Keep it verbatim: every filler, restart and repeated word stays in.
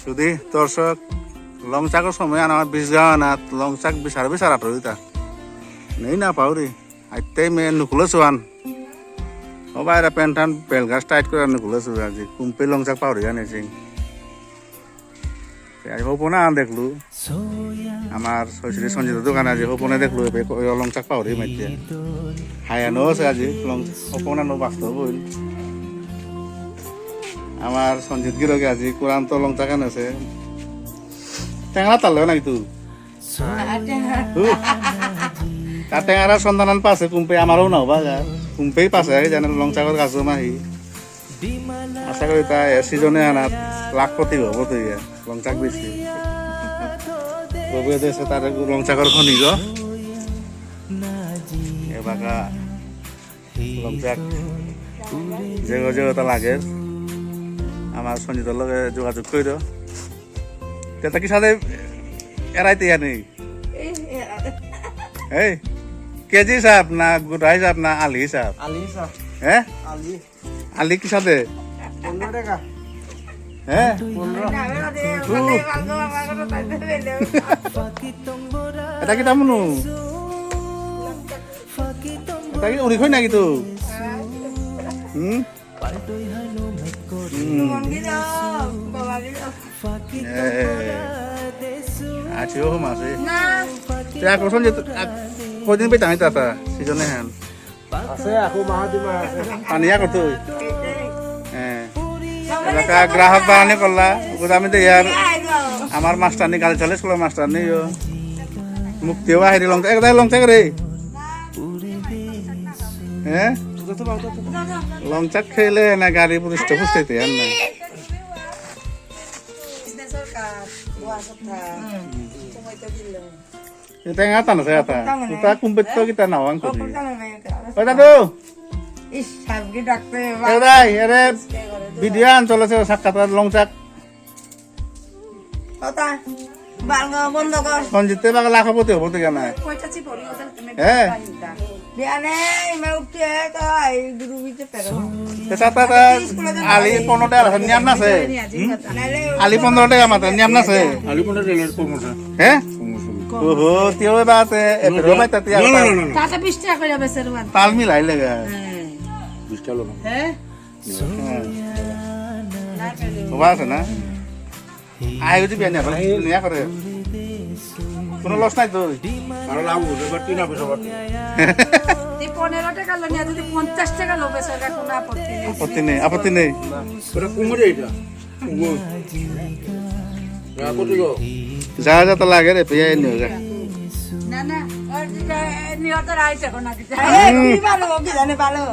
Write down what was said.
সুধী দর্শক, লংচাকর সময় আন আমার বিশগাঁও আনাত লংচাক বিচার বিচার আটরিতা। নেই না পাউরি। আইতে মে নুকুলো সুয়ান। ও বাইরে প্যান্ট টান বেলগাছ টাইট করে নুকুলো সুয়ান আজি। কুম্পে লংচাক পাউরি আনেছি। তে আজ হপনা আন দেখলু। আমার সৈশ্রী সঞ্জিত দোকান আজি হপনে দেখলু। এবে কই লংচাক পাউরি মাইতে। হায়ানো আছে আজি। লং-, হপনা নো বাস্তব হইল। আমার সঞ্জিত গিরকে আজি কুরান্ত লংচাক আনেছে। টেংরা তালে নাকি তুই? হু। তা টেঙারা সন্ধান পাশে কুম্পে আমারও নাও বাগা। কুম্পেই পাশে আগে জানে লংচাকর গাছ মাহি। আশা করি তা এ সিজনে আনাত লাখপতি হবো তো ইয়া। লংচাক বেশি। প্রভু দেশে তার লংচাকর খনিজ। এবাকা লংচাক। যে গো যে গো তা লাগে। আমার সঞ্জিতর লগে যোগাযোগ কইরো। তে তা কি সাথে এরাইতে ইয়া নেই? এই, এই, এই। এই, কেজি হিসাব না গোটা হিসাব না আলি হিসাব? আলি হিসাব। হ্যাঁ? আলি। আলি কি সাথে? পনেরো টাকা। হ্যাঁ? পনেরো। এটা কি তামুনু? এটা কি উড়ি খই নাকি তো? হুম? হুম। এ, আছে ও মাসে। না। তে আকর্ষণ যে তো, আক-, কদিন পেতাম এটা তা, সিজনে হ্যাঁ। আছে, আকো মাহা দুমাহ আছে। পানি আকো তো। হ্যাঁ। এলাকা গ্রাহক বাহানি করলা, ওগুলো আমি তো ইয়ার, আমার মাস্টার নেই, গাড়ি চালিয়ে স্কুলের মাস্টার নেই ও। মুক্তিও বাহিরে লংচাক, একদম লংচাক রে। হ্যাঁ? লংচাক খেলে না গাড়ি পুলিশ তো পুষতে আর নাই। এটা আতা না, আতা। উতা কুম্পেত্ত কিতা না, আং করি। ও দাদু! ইস, সাবকে ডাকতে এ দাই, এরে ভিডিও আন চলেছে, সাক্ষাৎকার লংচাক। কথা, বালগা বন্ধ কর। সঞ্জিতে বাগা লাখপতি হবো তো কেন? পয়সা চি পড়ি, ওটা তুমি হ্যাঁ। বিয়ানে, ইমে উঠে, তো এই গুরু বিচে পেরো। এসাতা তা আলি পনেরো টাকা নিয়াম না সে? আলি পনেরো টাকা মাত্র নিয়াম না সে? আলি পনেরো টাকা কম আছে। হ্যাঁ? কম আছে। ওহো, তিও বাতে, এ, না, পেরো না, বাই তাতে না, না, আর না, না, না। তাতে বিশ টাকা করে বেচে রুয়ান। তাল মিলাই লেগা। হ্যাঁ। বিশ টাকা লো না। হ্যাঁ? হ্যাঁ। না পেলো। ওবা আছে না? আই যদি বিয়া নিয়া করে, নিয়া করে। কোনো লস নাই তো। আরো লাভ হবে, এবার তিন হবে সবার। এই পনেরো টাকা লো নিয়া যদি পঞ্চাশ টাকা লো বেচে, কোনো আপত্তি নেই। আপত্তি নেই, আপত্তি নেই। ওটা কুমড়ো এটা। কুমড়ো। আপত্তি গো। যা যা তো লাগে রে, পেয়ে নিও যা। না, না, আর যেটা নিয়ে তো রাইতে এখন আর কি। এই, কি ভালো, কি জানে ভালো।